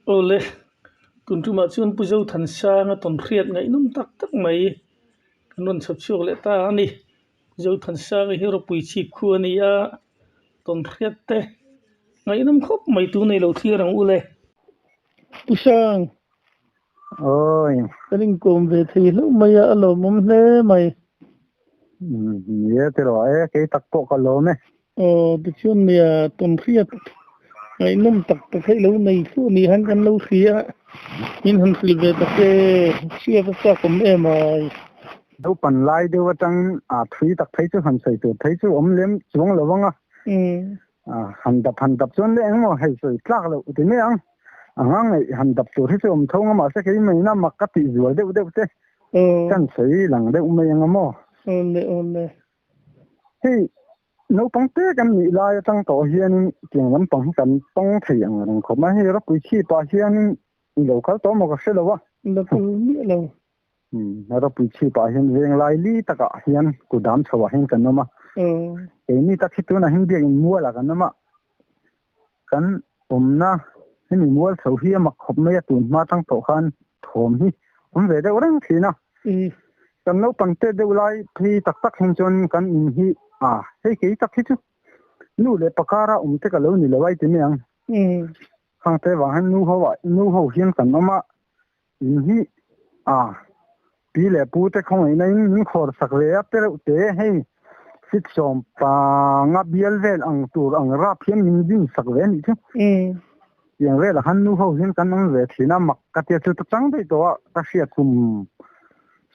Awle, tun tumah chuan Pu Zothansanga tawnhriat ngaihnawm tak tak mai kan rawn chhawp chhuak leh ta a ni. Pu Zothansanga hi ropui chhip khu a ni a, tawnhriat te ngaihnawm khawp mai tun ei lo thlir ang u le. Pu Sang. Awi. Kan inkawm ve thei hlauh mai a, a lawmawm hle mai. Ni e tiraw e, kei tak pawh ka lawm e. Aw tichuan nia tawnhriat ngaihnawm tak tak hei lo nei thluah ni han kan lo hria a, min han hrilh ve tak e, hriat a chak awm em ai. Naupan lai deuh atangin a thui tak phei chu han sawi tur phei chu awm lem chuang lo ang a. Han dap han dap chuan leh engmaw hei sawi tlak loh ti mai ang. A nga ngaih han dap tur hi chu awm tho nga mahse kei maina mak ka tih zual deuh deuh te kan sawi lang deuh mai ang a maw. Awle awle. Hei naupang te kan nih lai atang tawh hianin tiang lampang hi kan tawng thei ang reng khawp mai. Hei ropui chhipah hianin i lo kal tawh maw ka hre lo a. La kal miah lo. Ropui chhipah hian veng lai li takah hian kudam chhoah hian kan awm a. Keini tak hi tunah hian biakin mualah kan awm a. Kan awmna hemi mual chho hi a mak khawp mai a, tun hma tang tawh khan thawm hi awm ve deuh reng thin a. Kan naupang te deuh lai phei tak tak hian chuan kan in hi a hei kei tak hi chu nu leh pakara awm te ka lo ni lo a i ti mai ang. Khang te vang hian nu ho ah nu ho hian kan awm a, in hi a pi leh pu te khawngaihna in min khawr sak ve a te reuh te hei fit sawm panga bial vel ang tur ang rap hian min din sak ve anih chu. Tiang velah khan nu ho hian kan awm ve thin a mak ka tia chu ta chang daih tawh a ka hriat kum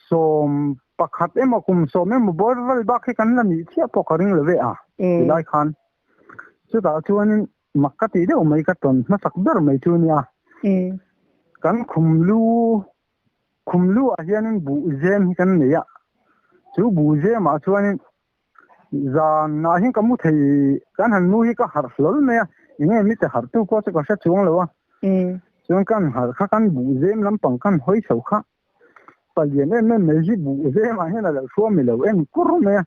sawm pakhat emaw kum sawm emaw bawr vel bak hi kan la nih chiah pawh ka ring lo ve a tilai khan chutah chuanin Mak ka tih deuh mai ka tawn hmasak ber mai chu nia. Kan khum lu khum lu ah hianin buh zem hi kan nei a, chu buh zem ah chuanin zan ah hian ka mu thei kan han mu hi ka harh hlawl mai a, enge mite harh tu pawh chu ka hre chuang lo a, chuan kan harh kha kan buh zem lampang kan hawi chho kha Palian em em mai hi buh zem ah hian a lo hruam i lo en kur mai a,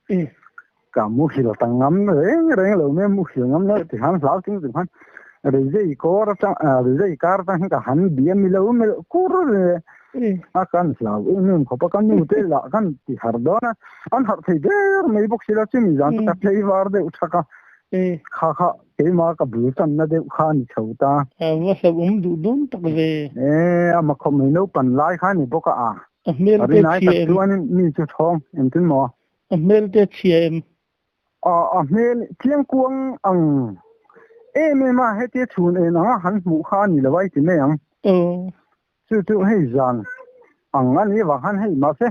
ka muhil ta ngam reng reng lo mai a, muhil ngam lo ti khan hlau ting chung khan rizai kawr atang rizai kar atang hian ka han biam i lo melh kur a, kan hlau em em khawp a, ka nu te lah kan ti harh dawn a, an harh thei ber mai bawk si lo, chumi zan chu ka tlei var deuh thak a, kha kha Keimah ka bul tanna deuh kha a ni chho ta. A va hlauhawm duh dawn tak ve. E, a makhawp mai naupan lai kha a ni bawk a a. A hmel te Rinai chhia tak em? chuanin mi chu thawng engtin maw? A hmel te chhia em? A, a hmel chiangkuang ang em em a, hetia chhun en anga han hmuh kha a ni lo a i ti mai ang. Aw. Chu chu hei zan ang a ni vang khan hei mahse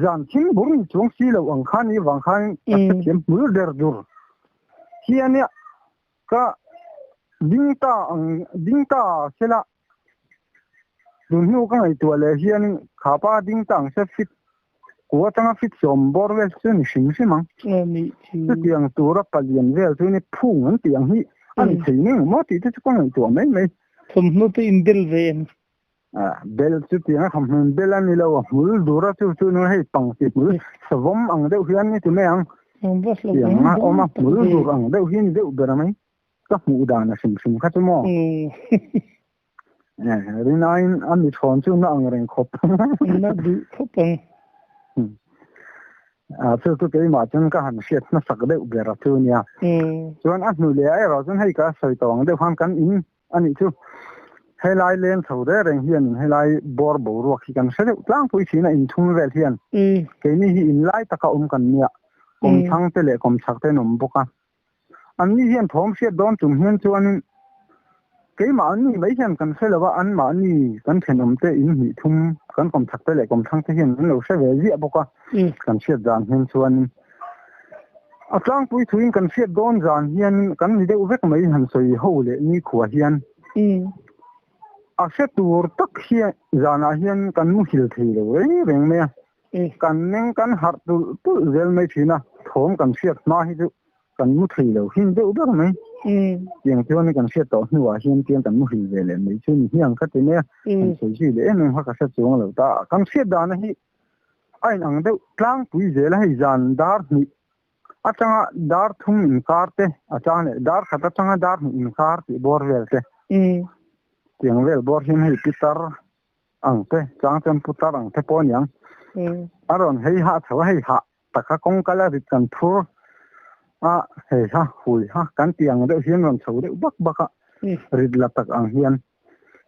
Zan thim bur ni chuang si lo ang khan i vang khan ka hrethiam hmul der dur hi a nia. Ka ding ta ang ding ta sela tun hnu ka ngaihtuah leh hian kha pa ding ta ang se fit ku atanga fit sawm bawr vel chu ni hrim hrim ang. Chutiang tura palian vel chu ni phung an tih ang hi a ni thei ngei maw tih te chu ka ngaihtuah mai mai. Thawmhnaw te inbel ve em? Bel chu tiang a thawmhnaw bel a ni lo, a hmul dur a chu chu nu hei pang ti hmul savawm ang deuh hian ni ti mai ang. Tiang a awm a hmul dur ang deuh hi ni deuh ber mai. Ka hmuh dan a hrim hrim kha chu maw. Rinaiin a mi thawn chu na ang reng khawp. Na duh khawp ang. Chu chu keimah chuan ka han hriat hmasak deuh ber a chu nia. Chuan a hnu leh erawh chuan hei ka sawi tawh ang deuh khan kan in A nih chu, helai leng chho reng reng hian helai bawr boruak hi kan hre deuh tlangpui thin a, inthum vel hian keini hi inlai taka awm kan nia, kawmthlang te leh kawmchhak te an awm bawk a. Anni hian thawm hriat dawn tum hian chuanin keimahni mai hian kan hre lo a, anmahni kan thenawm te in hnih thum kan kawmchhak te leh kawmthlang te hian an lo hre ve ziah bawk a, kan hriat zan hian chuanin. A tlangpui thuin kan hriat dawn zan hian kan ni deuh vek mai han sawi ho leh nikhua hian a hre tur tak hian zanah hian kan muhil thei lo reng reng mai a, kan meng kan harh tulh tulh zel mai thin a, thawm kan hriat hma hi chu kan mu thei lo hin deuh ber mai. Tiang chuan kan hriat tawh hnuah hian tiang kan muhil ve leh mai chu ni hiang ka ti mai a, kan sawi zui leh em em kha ka hre chuang lo ta. Kan hriat dana hi A inang deuh tlangpui zel a, hei zan dar hnih atanga dar thum inkar te a chang leh dar khat atanga dar hnih inkar tih bawr vel te. Tiang vel bawr hian hei pitar ang te chang chuan putar ang te pawh a niang. A rawn hei hah chho a, hei hah taka kawng kal a rit kan phur a, hei ha hui ha kan tih ang deuh hian rawn chho deuh bak bak a, rit la tak ang hian.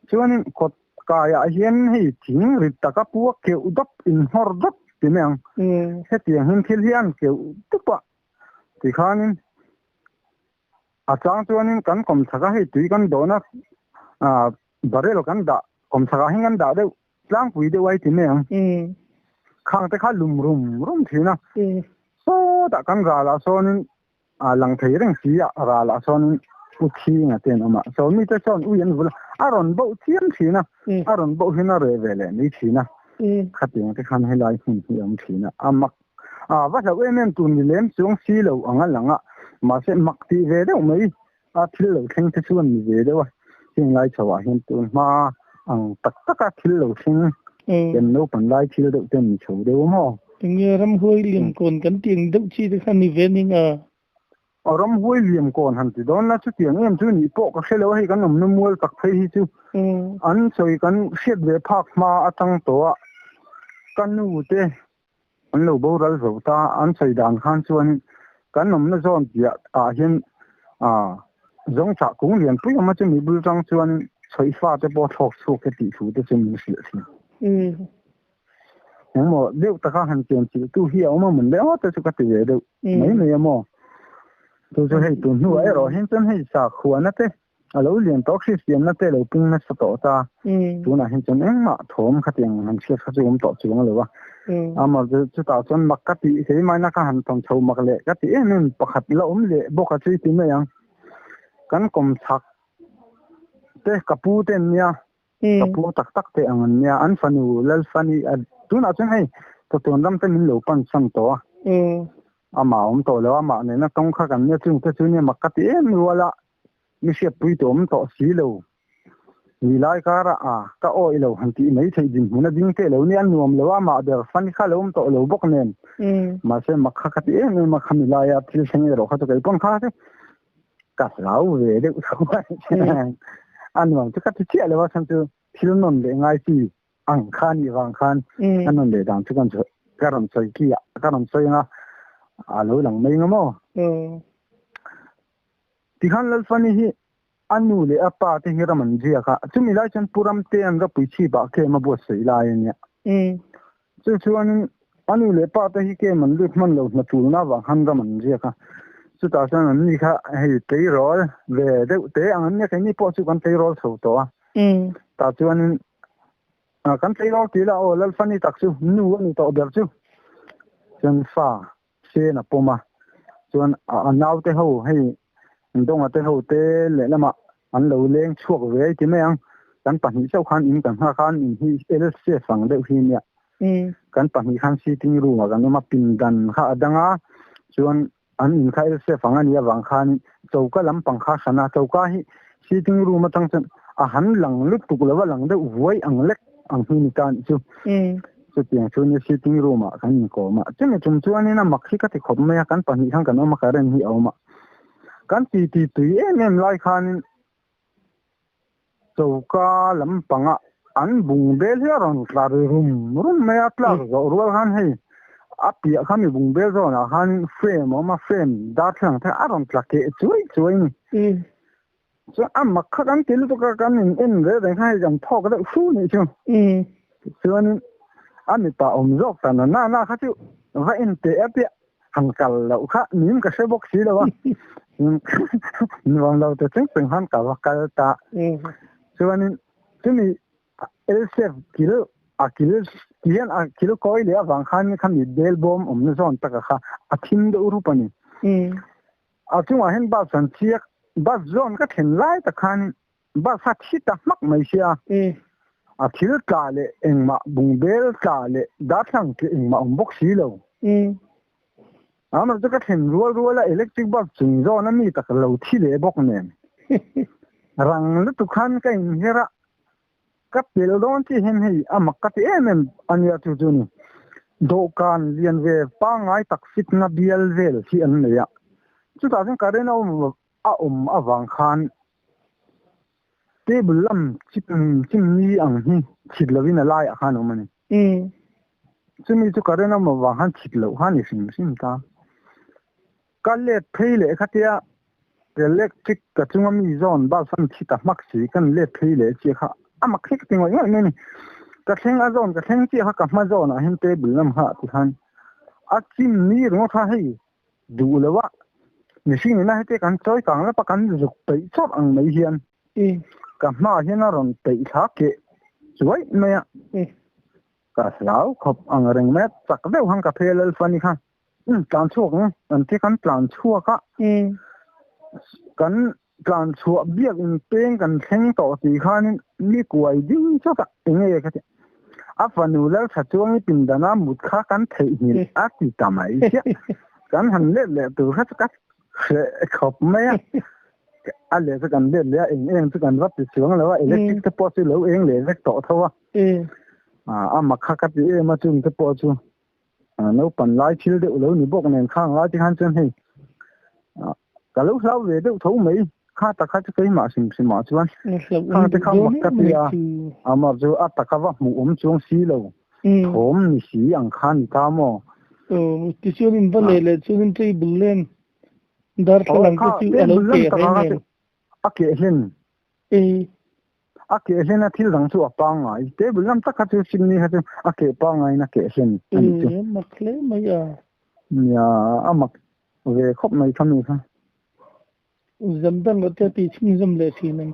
Chuanin kawt kaiah hian hei thing rit taka pu a keuh dawp inhawr dawp ti mai ang. Hetiang hian thil hi an keuh dup a, tikhanin A chang chuanin kan kawmchhaka hei tui kan dawhna barrel kan dah kawmchhakah hian kan dah deuh tlangpui deuh a i ti mai ang. Khang te kha lum rum rum thin a. Sawtah kan ralah sawnin lang thei reng si a, ralah sawnin u thinga te an awm a. Saw mite sawn ui an vul a, a rawn boh chiam thin a, a rawn boh hian a reh ve leh mai thin a. Khatiang te khan helai hmun hi a awm thin a, a mak A va hlauh em em tur ni lem chuang si lo ang a lang a, mahse mak tih ve deuh mai a thil lo thleng te chu an ni ve deuh a, heng lai chho ah hian tun hma ang tak tak a thil lo thleng kem naupang lai thil deuh te an ni chho deuh a maw? Enge ramhuai liamkawn kan tih ang deuh chi te kha ni ve ning a? A ramhuai liamkawn han ti dawn la, chutiang em chu nih pawh ka hre lo a, hei kan awmna mual tak phei hi chu an sawi kan hriat ve phak hma atang tawh a, ka nu te An lo boral zo ta, an sawi dan khan chuan kan awmna zawn piah ah hian ah zawng chah kung lian pui awm a, chumi bul tang chuan chhawih fa te pawh thlawk chhuak e tih thu te chu min hrilh thin. Engmaw deuh taka han chian chilh tu hi a awm a mun leh ngawt te chu ka ti ve deuh mai mai a maw. Chu chu hei tun hnuah erawh hian chuan hei sakhuana te A lo lian tawh Kristianna te lo pung nasa tawh ta. Tunah hian chuan engmah thawm khatiang han hriat kha chu awm tawh chuang lo a. Amah chu chutah chuan mak ka tih keimahina ka han tawn chho mak leh ka ti em em pakhat la awm leh bawk a chu i ti mai ang. Kan kawmchhak te ka pu te an nia, ka pu tak tak te ang an nia, an fanu Lalfani a tunah chuan hei Tawtuan ram te min lo pan san tawh a. Amah a awm tawh lo a, amah nena tawng kha kan nia chungte chu nia mak ka ti em rual a. Mi hriatpui tawh awm tawh si lo. Ni lai karah a ka awih lo han tih mai theih dinhmun a ding teh lo nia, a nuam lo a, amah ber fan kha lo awm tawh lo bawk nen. Mahse mak kha ka ti em em a, khami laia thil thleng erawh kha chu kei pawn kha chu ka hlau ve deuh tho a, a nuam chu ka ti chiah lo a, chhan chu thil nawn leh ngai chi ang kha nih vang khan a nawn leh dan chu ka rawn sawi khi a, ka rawn sawi anga a lo lang mai nga maw. Tikhan Lalfani hi a nu leh a pa te hi ram an ziak a, chumi lai chuan Pu Ramte an ropui chhip ah kem a buatsaih lai a nia. Chu chuanin a nu leh pa te hi kem an lut hman lo hna tulna avang khan ram an ziak a, chutah chuan an ni kha hei tleirawl ve deuh te ang an nia, keini pawh chu kan tleirawl chho tawh a, tah chuanin kan tleirawl tih lah aw Lalfani tak chu nu a ni tawh ber chu, chuan fa Sen a pawm a, chuan a naute ho hei Donga te ho te lehlamah an lo leng chhuak ve ai ti mai ang. Kan pahnih chauh khan in kan nghak a, an in hi L shape ang deuh hi nia. Kan pahnih khan sitting room ah kan awm a, pindan kha a dang a, chuan an in kha L shape ang a nih avang khan choka lampang kha a hran a, choka hi sitting room atang chuan a han lang lutuk lo a, lang deuh vuai ang lek ang hi ni ta anih chu. Chutiang chu nia sitting room ah kan inkawm a, chumi tum chuanin a mak hi ka ti khawp mai a, kan pahnih khan kan awm a, current hi a awm a, kan ti ti tui em em lai khanin choka lampangah an bung bel hi a rawn tla ri rum rum mai a, tlak zawh rual khan hei a piah kha mi bung bel zawnah khan frame a awm a, frame darthlalang te a rawn tla keh chuai chuai a ni. Chuan a mak kha kan ti lutuk a, kan in en reng reng kha hei kan thawk deuh fu nih chu. Chuanin a mipa awm zawk ta na na kha chu va en teh a piah han kal loh kha nim ka hre bawk si lo a. Nuam lo te chung chung khan ka va kal ta. Chuanin chumi Elsef kil a kil hian a kil kawi leh avang khan khami bel bawm awmna zawn taka kha a thim deuh rup a ni. A chungah hian bus an chiak, bus zawn ka thlen lai tak khan bus a thi ta hmak mai sia. A thil tla leh engmah bungbel tla leh darthlang tih engmah awm bawk si lo. Amaherawhchu ka thlen rual rual a electric bulb chung zawn a mi tak lo thi leh bawk nen. Rang lutuk khan ka inher a, ka pel dawn chiah hian hei a mak ka ti em em a nia chu chu ni. Dawhkan lian ve pangngai tak fitna bial vel hi an nei a, chutah chuan current a awm avang khan. Table lam chimni ang hi chhit lovin a laiah khan a awm a ni. Chumi chu current awm avang khan chhit loh kha a ni hrim hrim ta. Ka let phei leh khatia electric ka chunga mi zawn bulb an thi ta hmak si kan let phei leh chiah kha a mak hlek ti ngawih ngawih mai a ni. Ka thleng a zawn ka thleng chiah kha ka hma zawnah hian table lam kha ti khan a chimni ringawt kha hei duh lo a, mihring ina heti kan chawi kang lapa kan zuk peih chawrh ang mai hian ka hmaah hian a rawn peih thla keh chuai mai a, ka hlau khawp ang reng mai a, chak deuh khan ka phel alpha ni kha tlan chhuak ang an ti kan tlan chhuak a, kan tlan chhuah biak in peng kan thleng tawh tih khanin mi kuai ding chawt a, enge ka ti a fanu Laltha chuang i pindana mut kha kan theihnghilh a ti ta mai chiah. Kan han let leh tur kha chu ka hreh khawp mai a, a leh chu kan let leh a, eng eng chu kan va ti chuang lo a, electric te pawh chu lo eng leh vek tawh tho a, a mak kha ka ti em a chung te pawh chu. Naupan lai thil deuh lo ni bawk nen khang lai te khan chuan hei ka lo hlau ve deuh tho mai kha tak kha chu keimah hrim hrim ah chuan khang te kha mak ka ti a amah chu a taka va hmuh awm chuang si lo thawm ni si ang kha ni ta maw. Tichuan in va leh leh chuan in table len darthlalang te chu a lo keh reng em? A keh hlen. A keh hlen a thil dang chu a pangngai. Table lam tak kha chu chimney kha chu a keh pangngaiin a keh hlen a nih chu. E, a mak hle mai a. Nia, a mak ve khawp mai kha mi kha. Zam dangah te a tih chhunzawm leh thin ang.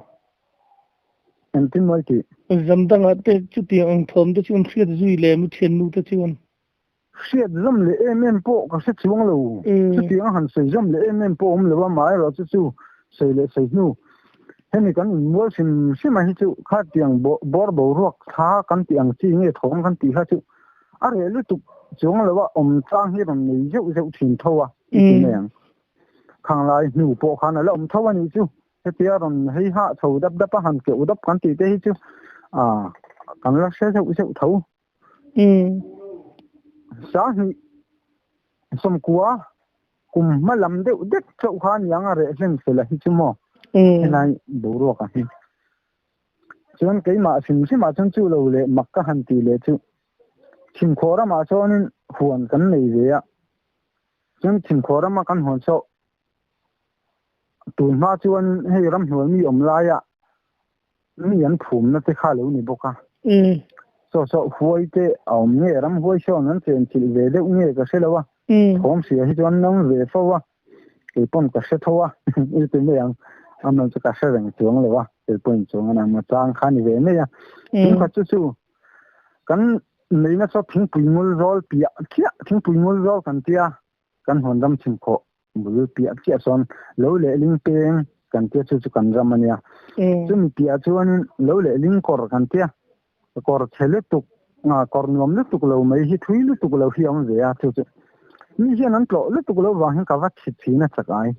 Engtin mawi tih? Zam dangah te chutiang ang thawm te chu an hriat zui leh mi thiannu te chuan. Hriat zawm leh em em pawh ka hre chuang lo. Chutiang a han sawi zawm leh em em pawh awm lo a, amaherawh chu chu sawi leh sawi hnu. Hemi kan inmual hrim hrim a hi chu khatiang bawr boruak thla kan tih ang chi nge thawm kan tih kha chu a reh lutuk chuang lo a, awm chang hi rawn nei zeuh zeuh thin tho a i ti mai ang. Khanglai hnu pawh khan a la awm tho a nih chu. Hetia rawn hei hah chho dap dap a han keuh dap kan tih te hi chu kan la hre zeuh zeuh tho. Sanghnih sawmkua kum hma lam deuh dek chauh kha aniang a reh hlen fel a hi chu maw helai boruak ah hi chuan keimah hrim hrim ah chuan chu lo leh mak ka han tih leh chu thimkhawh ramah chuanin huan kan nei ve a chuan thimkhawh rama kan huan saw tun hma chuan hei ramhnuai mi awm laia Mi an phumna te kha lo ni bawk a. Saw saw huai te a awm nge ram huai sawn an chen chilh ve deuh nge ka hre lo a. Thawm hria hi chuan nam ve fo a. Kei pawn ka hre tho a. I ti mai ang. A man chu ka hre reng chuang lo a. Kei pawhin chuang an ang chang kha ni ve mai a. Thing khat chu chu kan neihna saw thingpui ngul zawl piah chiah thingpui ngul zawl kan tia. Kan hawn ram chhim khawh bul piah chiah sawn lo leh ling peng kan tia chu chu kan ram a nia. Chumi piah chuanin lo leh ling kawr kan tia kawr chhe lutuk kawr nuam lutuk lo mai hi thui lutuk lo hi a awm ve a chu chu mi hian an tlawh lutuk lo vang hian ka va chhit thin a chak ai.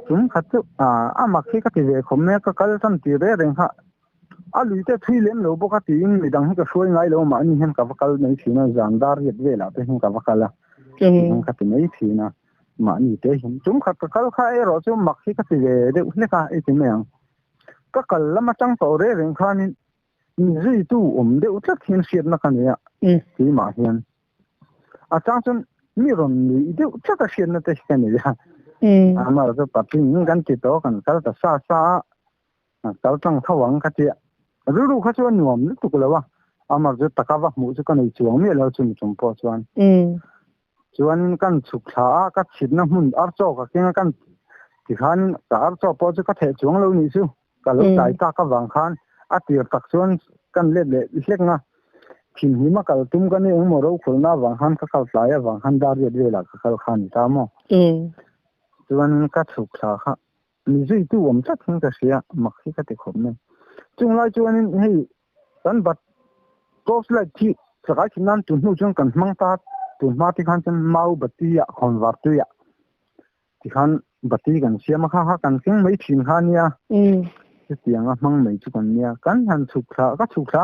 Tum khat chu a mak hi ka ti ve khawp mai a ka kal tan ti reng reng kha A lui te thui lem lo bawk a tiin midang hi ka hruai ngai lo mahni hian ka va kal mai thin a, zan dar riat velah te hian ka va kal a, tihian ka ti mai thin a, mahni te hian tum khat ka kal kha erawh chu mak hi ka ti ve deuh hlek a i ti mai ang. Ka kal lam atang tawh reng reng khanin mi zuitu awm deuh tlat hian hriatna ka nei a, keimah hian a chang chuan mi rawn nuih deuh tlat a hriatna te hi ka nei a, amaherawhchu patling kan ti tawh kan kal ta sa sa a, Kal tlang tho ang ka tia. Rilru kha chu a nuam lutuk lo a, amah chu taka va hmuh chu ka nei chuang miah lo chumi chung pawh chuan. Chuanin kan chhuk thla a, ka chhitna hmun archaw ka keng a, kan tikhan ka archaw pawh chu ka theh chuang lo nih chu. Ka lo tlai tak avang khan a tir tak chuan kan let leh hlek nga. Thinhlim a kal tum ka ni engmaw rokhawlhna avang khan ka kal tlai avang khan dar riat velah ka kal kha a ni ta maw. Chuanin ka chhuk thla kha Mi zuitu awm tlat hian ka hria, mak hi ka ti khawp mai. Chung lai chuanin hei kan bat torch light hi chakai thin nan tun hnu chuan kan hmang ta, tun hma te khan chuan mau bati ah khawnvar tui ah tikhan bati kan siam a kha kha kan keng mai thin kha nia. Chutiang a hmang mai chu kan nia. Kan han chhuk thla, ka chhuk thla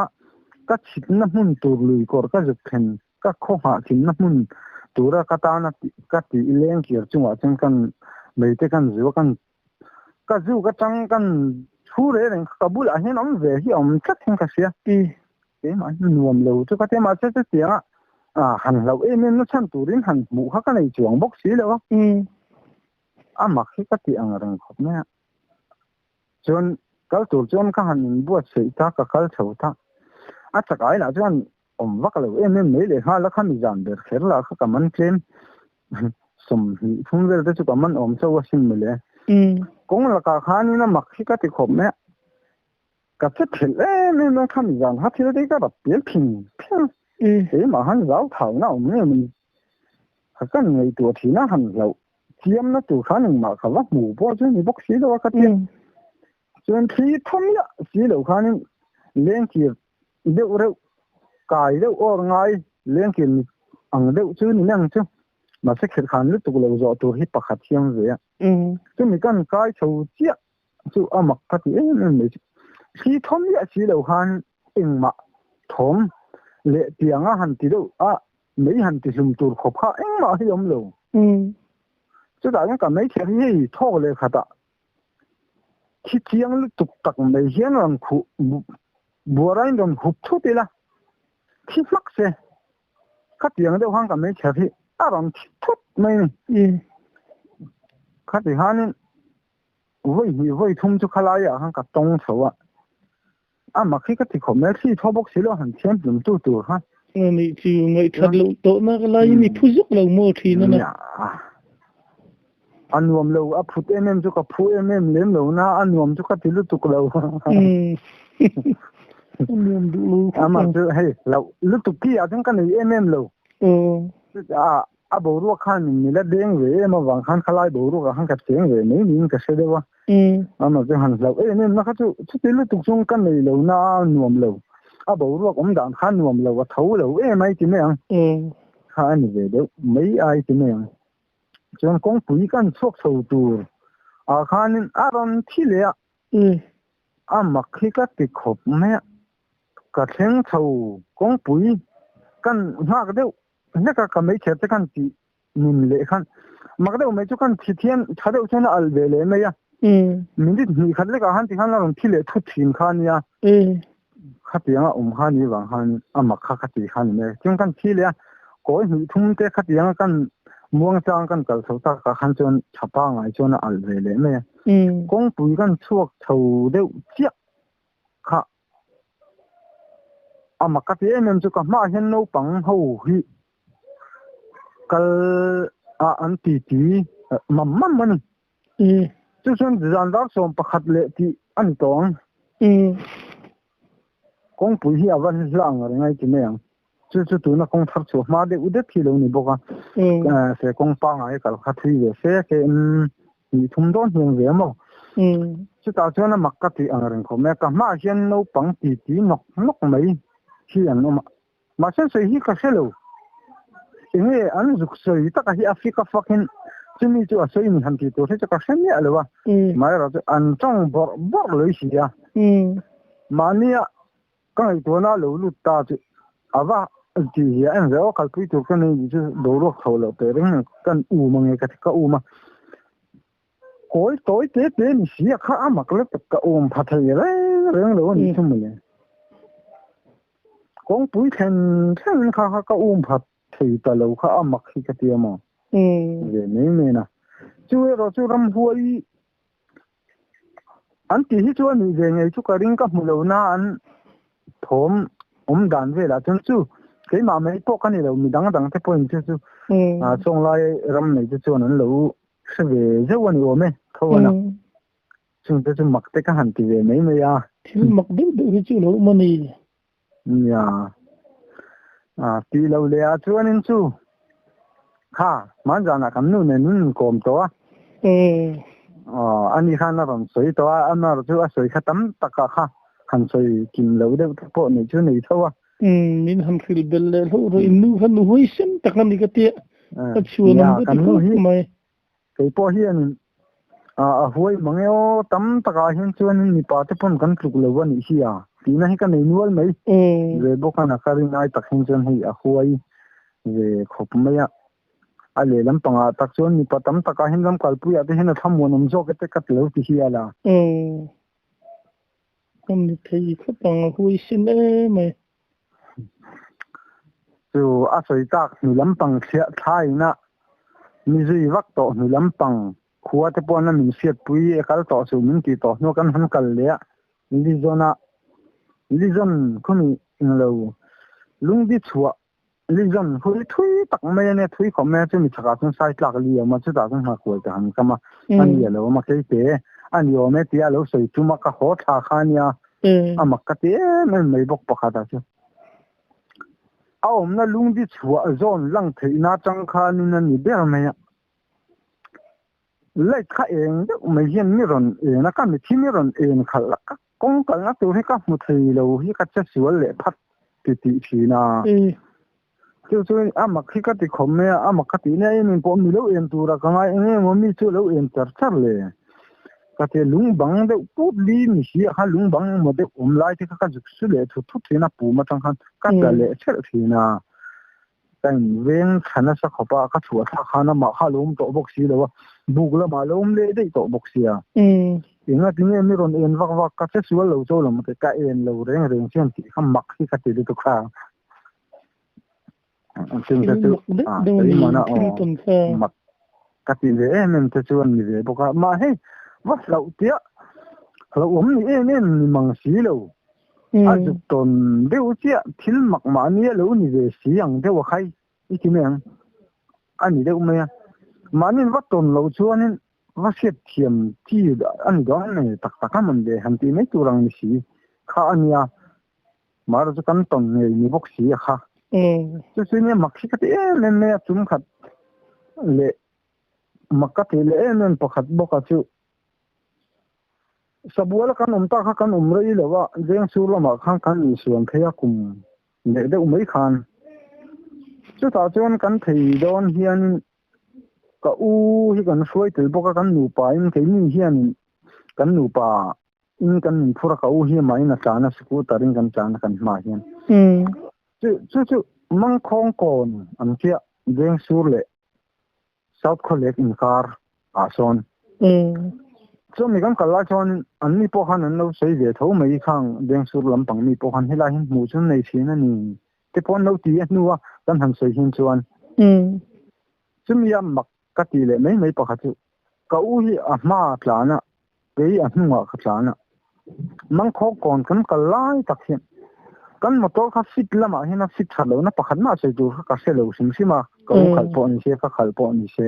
ka chhitna hmun tur lui kawr ka zuk thlen ka khawngah thinna hmun tura ka tana ka tih leng kir chungah chuan kan meite kan zu a, kan ka zu ka tang kan Thu reng reng kha ka bulah hian awm ve hi a awm tlat hian ka hria. Keimah hi nuam lo chu ka ti a, mahse chutianga han hlauh em em na chhan turin han hmuh kha ka nei chuang bawk si lo a. A mak hi ka tih ang reng khawp mai a. Chuan kal tur chuan ka han inbuatsaih ta, ka kal chho ta. A chak ai lah chuan awm vak lo em em mai leh nghal a, khami zan ber kher lah kha ka man tlem 20 thum vel te chu ka man awm chauh asin mawle. Kawng lakah khanin a mak hi ka ti khawp mai a, ka che thelh em em a, khami zan kha thil te hi ka rap pial phing pheng a, keimah khan zau thauna awm nge mawni ka kan ngaihtuah thin a, han hlauh chiamna tur khan engmah ka va hmu pawh chu ni bawk si lo a ka ti a. Chuan thli thaw miah si lo khanin lengkir deuh reuh kai deuh awr ngai lengkir mit ang deuh chu ni nang chu mahse khirh khan lutuk lo zawh tur hi pakhat hiam ve a chumi kan kai chho chiah chu a mak ka ti em em mai chu thli thawm miah si lo khan engmah thawm leh tianga han ti deuh a mei han ti hlum tur khawp kha engmah hi awm lo chutah hian ka meichher hi hei thawk leh khatah Thi chiang lutuk tak mai hian rawn khuh buarain rawn hup thut ila, thi hmak se, khatiang deuh khan ka meichher hi a rawn thi thut mai a ni. Khati khanin vawi hnih vawi thum chu khalaiah khan ka tawng chho a, A mak hi ka ti khawp mai, thli thaw bawk si lo han thiam hlum tu tur kha. Anih chu ngaihthat loh tawhna ka laiin i phu zuk lo maw thin a na. A nuam lo, a phut em em chu ka phu em em lem lo na, a nuam chu ka ti lutuk lo. A nuam duh lo khawp ang. Amah chu hei loh lutuk ki ah chuan ka nei em em lo. A boruak khan min nila deng ve em avang khan khalai boruak ah khan ka cheng ve mai niin ka hre deuh a. Amah chu han hlauh em em na kha chu chuti lutuk chung ka nei lo na a nuam lo. A boruak awm dan kha nuam lo a tho lo em ai ti mai ang. Kha a ni ve deuh mai ai ti mai ang. Chuan kawngpui kan chhuak chho tur ah khanin a rawn thi leh a. A mak hi ka ti khawp mai a. Ka thleng chho kawngpui kan nghak deuh hlek a ka meichher te khan tih nun leh khan mak deuh mai chu khan thi thian tha deuh chuan a alh ve leh mai a minute hnih khat lekah khan tikhan a rawn thi leh thut thin kha ania khatianga awm kha ni vang khan a mak kha kha ti kha ni mai chuan kan thi leh a kawi hnih thum te khatianga kan muang chang kan kal chho takah khan chuan tha pangai chuan a alh ve leh mai a kawngpui kan chhuak chho deuh chiah kha A mak a ti em em chu ka hmaah hian naupang ho hi kal ah an ti ti mam mam a ni. Chu chuan zan dar 11 leh tih a ni tawh ang. Kawngpui hi a va hla ang reng a i ti mai ang. Chu chu tuna kawng thar chhuah hma deuh det hi lo ni bawk a. Se kawng pangai kal kha thui ve se ke in hnih thum dawn hian ve maw. Chutah chuan a mak ka tih ang reng khawp mai a, ka hmaah hian naupang ti ti nawk nawk mai hi an awm a. Mahse sawi hi ka hre lo. Enge an zuk sawi taka hi a fik a fakin chumi chu a sawi ni han tih tur hi chu ka hre miah lo a. Amaherawhchu an tawng bawrh bawrh lawih si a. Mahnia Ka ngaihtuahna a lo lut ta chu a va ti zia em ve aw, kalpui tur ka nei tih chu boruak chho loh teh reng ang kan um ange ka ti ka um a, kawi tawi te te ni si a kha a mak lutuk ka um pha thei reng reng lo a nih chu mawle. Kawngpui thlen thlengin kha kha ka um pha thei ta lo kha a mak hi ka ti a maw ve mai mai na. Chu erawh chu ramhuai An tih hi chu a nih ve ngei chu ka ring ka hmu lo na an thawm awm dan velah chuan chu keimah mai pawh ka ni lo mi dang dang te pawhin chu chu chawnglai ram nei te chuan an lo hre ve zeuh a ni awm e tho a na chung te chu mak te ka han ti ve mai mai a. Thil mak deuh deuh hi chu lo awm a ni. Nia tih lo leh ah chuanin chu kha hmanzanah kan nu nen in inkawm tawh a. Aw ani khan a rawn sawi tawh a, amar chu a sawi kha tam tak ah kha han sawi kim lo deuh te pawh nei chu nei tho a. Min han hrilh belh leh hlauh rawh, in nu kha nu huaisen tak a ni ka tia, a chhuan awm ka ti khawp mai. Kei pawh hian a huai mang e aw, tam takah hian chuanin mipa te pawn kan tluk lo a nih hi a, tihna hi ka nei nual mai. Ve bawk a na ka rin ai tak hian chuan hei a huai ve khawp mai a. A lehlam pangah tak chuan mipa tam takah hian ram kalpuiah te hian a thlamuanawm zawk e te ka ti lo ti hial a. Awm ni thei khawp ang a huaisen em mai. Chu a sawi tak hnu lampang thliah thlaina mi zui vak tawh hnu lampang khua te pawh na min hriatpui e kal tawh suh min tih tawh hnu kan han kal leh a Lizon ah Lizon khawmi englo lungdi chhuah Lizon hui thui tak mai ania thui khawp mai a chumi chhakah chuan sai tlak li a awm a chutah chuan nghakual te han kam a ani a lo awm a keite a ni awm e tia a lo sawi tum a ka haw thla kha ania a mak ka ti em em mai bawk pakhat ah chuan a awmna lungdi chhuah zawn lang theihna atang khanin a ni ber mai a. Light kha eng deuh mai hian mi rawn en a, ka mithi mi rawn en khalh a, ka kawng kalna tur hi ka hmu thei lo hi ka che sual leh phat ti tih thin a. Chu chu a mak hi ka ti khawp mai a, a mak ka tih nia em em pawh mi lo en tura ka ngai eng emaw mi chu lo en char char le. Ka ti lung bang deuh put li ni si a khan lung bang emaw deuh awm lai te kha ka zuk su leh thut thut thin a, pum atang khan ka tla leh thelh thin a. Ka in veng thla nasa khawp a, ka chhuah thlak khan amah kha a lo awm tawh bawk si lo a, buk lamah a lo awm leh daih tawh bawk sia. Enga tinge mi rawn en vak vak, ka che sual lo cho lo maw ka en lo reng reng chian tih kha mak hi ka ti lutuk a. Chung te chu keimahna aw mak ka ti ve em em te chu an ni ve bawk a, mah hei va hlauh tiah hlauhawm ni em em ni mang si lo. A zuk tawn deuh chiah thil mak mahni a lo ni ve si ang deuh a khai i ti mai ang a ni deuh mai a. Mahniin va tawn loh chuanin va hriat thiam chi a ni dawn mai tak tak a mawn ve han tih mai tur ang ni si kha a nia. Mahra chu kan tawn ngei ni bawk si a kha. Chu chu nia mak hi ka ti em em mai a chum khat leh mak ka tih leh em em pakhat bawk a chu. Sabuala kan awm tak kha kan awm rei lo a, Vengsur lamah khan kan insuan phei a kum leh deuh mai khan. Chutah chuan kan thei dawn hianin ka u hi kan hruai tel bawk a, kan nupa in keini hianin kan nupa in kan inphur a, ka u hi amahin a tlan a, scooter in kan tlan a kan hmaah hian. Chu chu chu Mangkhawng kawn an chiah Vengsur leh South Khawlek inkar ah sawn. Chuan mi kan kal lai chuan an mi pawh khan an lo sawi ve tho mai khang Vengsur lampang mi pawh khan helai hi hmuh chu nei thin a ni te pawh an lo ti a hnu a kan han sawi hin chuan. Chumi a mak ka ti leh mai mai pakhat chu ka u hi a hma a tlan a Kei a hnungah ka tlan a, mangkhawk kawn kan kal lai tak hian kan motor kha fit lamah hian a fit that lohna pakhat mah sawi tur kha ka hre lo hrim hrim a, ka u khalh pawh ni se, ka khalh pawh ni se.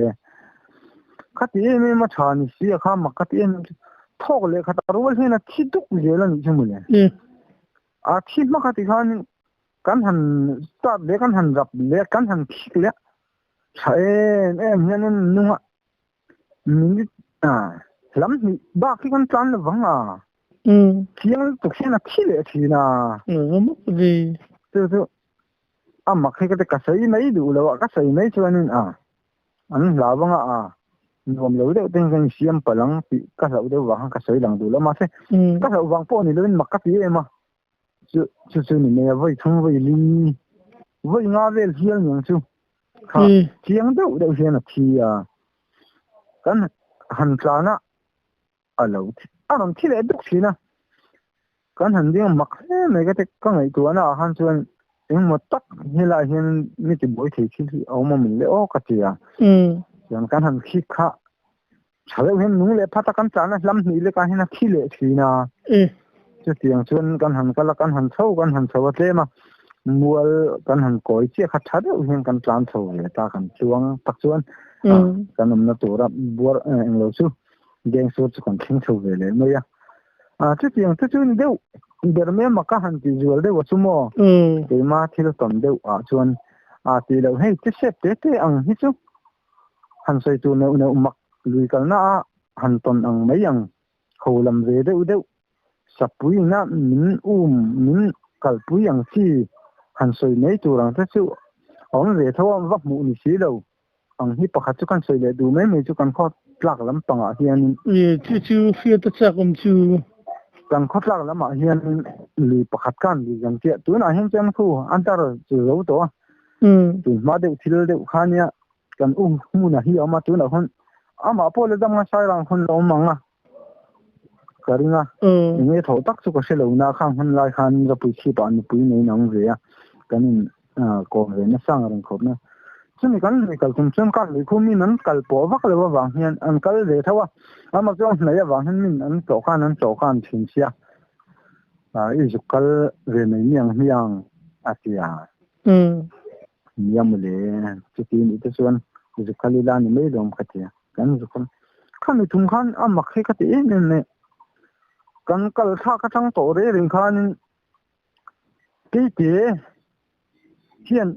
Khati em em a tha ni si a kha mak ka ti em em chu thawk leh khat a rual hian a thi duk zel a nih chu mawle. A thi hma kha ti khan kan han start leh kan han rap leh kan han khik leh tha em em hian in nung a Minute lam hnih bak hi kan tlan lo vang a. Chiang lutuk hian a thi leh thin a. Chu chu a mak hi ka ti ka sawi mai duh lo a, ka sawi mai chuanin a an hlau vang a, a nuam lo deuh te hian kan insiam palh ang tih ka hlauh deuh vang khan ka sawi lang duh lo mahse ka hlauh vang pawh ni lovin mak ka ti em a. Chu chu chu ni mai a, vawi thum vawi li vawi nga vel hial niang chu. Kha chiang deuh deuh hian a thi a, kan han tlan a, a lo a rawn thi leh duk thin a, kan han ding mak hle mai ka ti ka ngaihtuahna ah khan chuan engmaw tak helai hian mi ti buai thei thil hi a awm a min le aw ka ti a, chuan kan han khik kha tha deuh hian nung leh phat a kan tlan a hlam hnih lekah hian a thi leh thin a chutiang chuan kan han kal a kan han chho kan han chho a tlem a mual kan han kawi chiah kha tha deuh hian kan tlan chho ve ta kan chuang tak chuan kan awmna tura buar englo chu geng sur chu kan thleng chho ve leh mai a chutiang te chu ni deuh ber mai a maka han tih zual deuh a chu maw keima thil tawn deuh ah chuan a tih loh hei te sep te te ang hi chu Han sawi tur neuh neuh mak lui kalna a han tawn ang mai ang, ho lam ve deuh deuh, sapui ina min um min kalpui ang chi han sawi mai tur ang te chu a awm ve tho a, va hmuh ni si lo ang hi pakhat chu kan sawi leh duh mai mai chu kan khaw tlak lampangah hianin. Chu chu hriat a chak awm chu. Kan khaw tlak lamah hianin lui pakhat khan lui kan chiah, tunah hian chuan khu a dar chu zo tawh a, tun hma deuh thil deuh kha nia kan u hmunah hi a awm a tunah khawn amah pawh la dam nga sairang khawn la awm ang a. ka ring a, enge thawh tak chu ka hre lo na khang hman lai khan Ropui chhip ah nupui nei in a awm ve a, kan in kawm ve nasa ang reng khawp mai. Chumi kan lui kal tum chuan kar lui khu min an kal pawh vak lo avang hian an kal ve tho a, amah chu a hnaih avang hian min an tlawh khan an tlawh khan thin sia, i zuk kal ve mai miang hmiang a ti a. Nia mawle, chuti nih te chuan zuk kal ila ni mai lawm ka ti a, kan zuk kal. Khami thum khan a mak hi ka ti em em mai. Kan kal thlak atang tawh reng reng khanin keite hian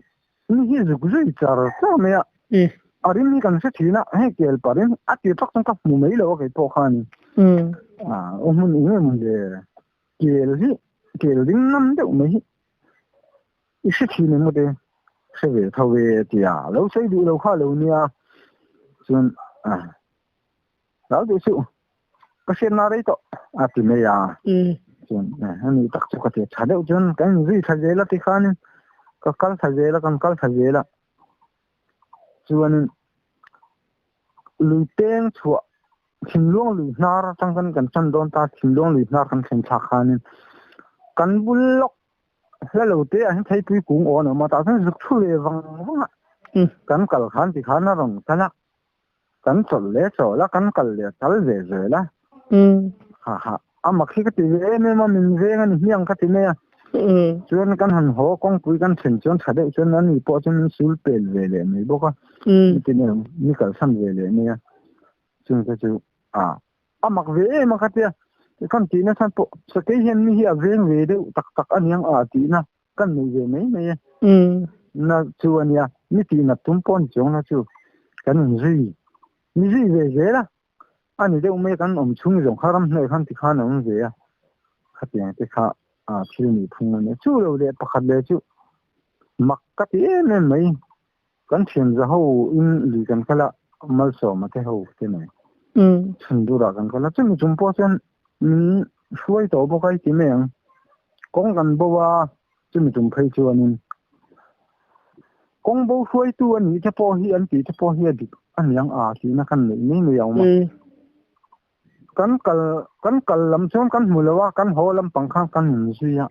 mi hi zuk zui char char mai a, a rim hi kan hre thin a, hei kel pa rim a tir tak chuan ka hmu mai lo a kei pawh khanin. Aw hmun eng nge mawle kel hi kel ding nam deuh mai hi. I hre thin em mawte? Hre ve tho e a ti a, lo sawi duh lo kha lo nia. Chuan a Ral duh suh, ka hriatna rei tawh a ti mai a. Chuan a nih tak chu ka ti a, tha deuh chuan kan inzui thla zel a tikhanin ka kal thla zel a, kan kal thla zel a. Chuanin lui peng chhuah Thinluang lui hnar atang khan kan tan dawn ta, Thinluang lui hnar kan thlen thlak khanin kan bul lawk Hla lo te ah hian theipui kung aw an awm a, tah chuan zuk thu ve vang vang a, kan kal khan ti khan a rawn kal a, kan chawlh leh chawlh a, kan kal leh kal ve zel a, ha ha, a mak hi ka ti ve em em a, min veng a ni hmiang ka ti mai a, chuan kan han haw kawngpui kan thlen chuan tha deuh chuan ani pawh chuan min sul pel ve leh mai bawk a, ni ti nen ni kalsan ve leh mai a, chung te chu a. A mak ve em a ka tia, kan tihna chhan pawh sakei hian mi hi a veng ve deuh tak tak aniang a tihna kan nei ve mai mai e. Na chu ania, mi tihnat tum pawh ani chuang la chu kan inzui, mi zui ve zel a, a ni deuh mai a kan awm chhung zawng kha ramhnuai khan tikhan a awm ve a, khatiang te kha thil nih phung ania. Chu lo leh pakhat leh chu mak ka ti em em mai. Kan thian za ho in lui kan kal a, Malsawma te ho te nen chhun durah kan kal a, chumi chung pawh chuan min hruai tawh bawk a i ti mai ang. Kawng kan bo a, chumi chung phei chuanin kawng bo hruaitu a nih te pawh hi an tih te pawh hi a dik a niang a tihna kan neih mai mai a awm a. Kan kal kan kal lam chuan kan hmu lo a, kan haw lampang khan kan inzui a,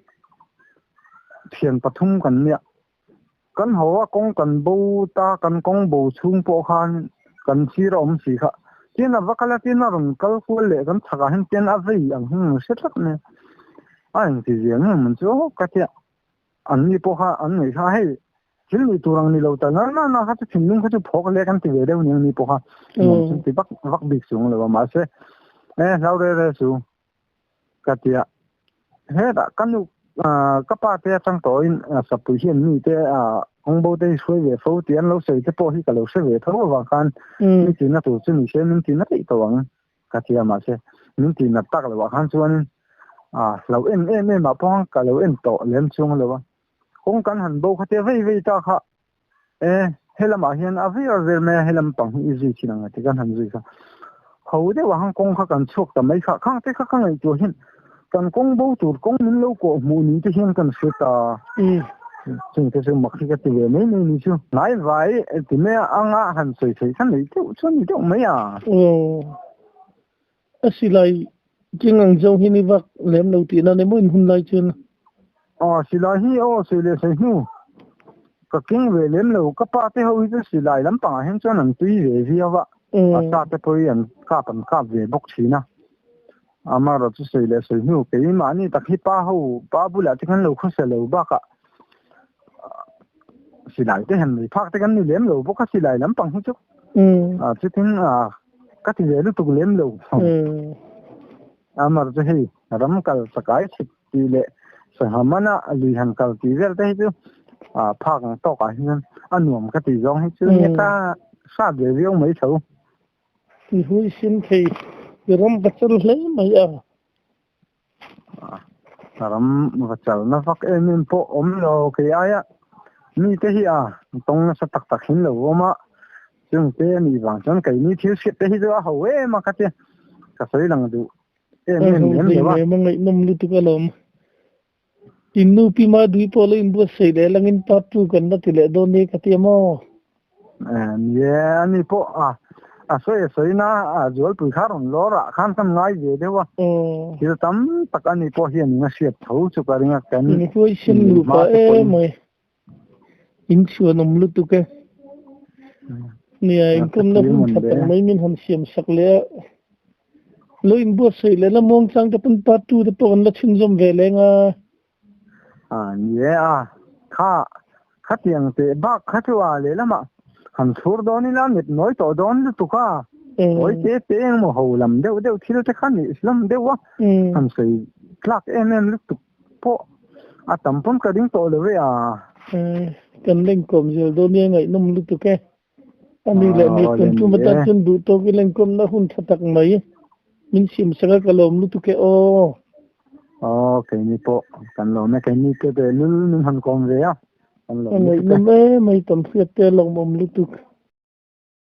thian pathum kan nia. Kan haw a kawng kan bo ta, kan kawng bo chhung pawh khan kan sir a awm si kha. Tin a va kal a, tin a rawn kal kual leh kan chhakah hian tin a vei ang hi an hre tlat mai a. A engti zia nge mawn chu aw ka tia. An ni pawh kha an ngaih kha hei thil nih tur ang ni lo ta na na na kha chu thinlung kha chu phawk lek an ti ve deuh nia ni pawh kha nuam chu ti vak vak bik chung lo a mahse e hlau re re chu. Ka ti a, hetah ka nu ka pa te atang tawhin sapui hian mi te kawng bo te hi hruai ve fo tih an lo sawi te pawh hi ka lo hre ve tho avang khan min tihna tur chu ni se min tihna daih tawh ang ka ti a, mahse min tihnat tak loh ah khan chuanin hlo en em em ah pawh ka lo en tawh lem chuang lo a, kawng kan han bo kha tia vei vei ta kha E, helamah hian a vir vir mai a, helam pang hi i zui thin ang a ti kan han zui kha. Ho deuh ah khan kawng kha kan chhuak ta mai kha, khang te kha ka ngaihtuah hian kan kawng bo tur kawng min lo kawh hmuh ni te hian kan hre ta. Chung te chu mak hi ka ti ve mai mai ni chu. Hnai vai ti mai a, anga han sawi theih kha nei deuh chu a ni deuh mai a. Aw, a silai keng ang zawng hi ni vak lem lo tihna ni maw in hun lai chuan? Aw, silai hi aw sawi leh sawi hnu ka keng ve lem lo. Ka pa te ho hi chu silai lampangah hian chuan an tui ve viau a, a sa te pawh hi an kap an kap ve bawk thin a. Amaherawh chu sawi leh sawi hnu keimahni tak hi pa ho pa bulah te khan lo khawsa lo bakah silai te han nei phak te kan ni lem lo bawk a silai lampang hi chu chutin ka ti ve lutuk lem lo. Amar chu hei ram kal chakai chhit tih leh sangha mana lui han kal tih vel te hi chu phak ang tawk ah hian a nuam ka tih zawng hi chu nia ka hrat ve viau mai tho. I huisin thei i ram va chal hle mai a. Ram va chalna vak em em pawh awm lo kei aia mite hi a tawng nasa tak tak hin lo awm a, chungte a nih vang chuan keini thil hriat te hi chu a ho em a ka tia ka sawi lang duh em em lem lo a. A ho hlei nem a ngaihnawm lutuk alawm. In nu pi ma dui pawh lo inbuatsaih leh langin part two kan la ti leh dawn nia ka tia maw? Ni e, ani pawh a. A sawi a sawi na a zualpui kha rawn lawr ah khan kan ngai ve deuh a, thil tam tak ani pawh hian in a hriat tho chu ka ring a, kan In huaisen inneih nupa hma te em pawhin. mai, in chhuanawm lutuk e. Nia, inkawmna hun tha tak mai min han siam sak leh a, lo inbuatsaih leh la muangchang te pawn part two te pawh kan la chhunzawm ve leng a. A ni e a, kha khatiang teh bak kha chu a lehlamah han chhur dawn ila met nawi tawh dawn lutuk a, tawi te te engmaw ho lam deuh deuh thil te kha nih hlawm deuh a, han sawi tlak em em lutuk pawh a tam pawn ka ding tawh lo e a. Kan lengkawm zel dawn nia ngaihnawm lutuk e. A ni leh ni tun tum atan chuan duh tawk i lenkawmna hun tha tak mai min siam sak a ka lawm lutuk e aw. Aw keini pawh kan lawm e keini te te lul min han kawm ve a kan lawm lutuk e. A ngaihnawm em mai tam hriat te a lawmawm lutuk.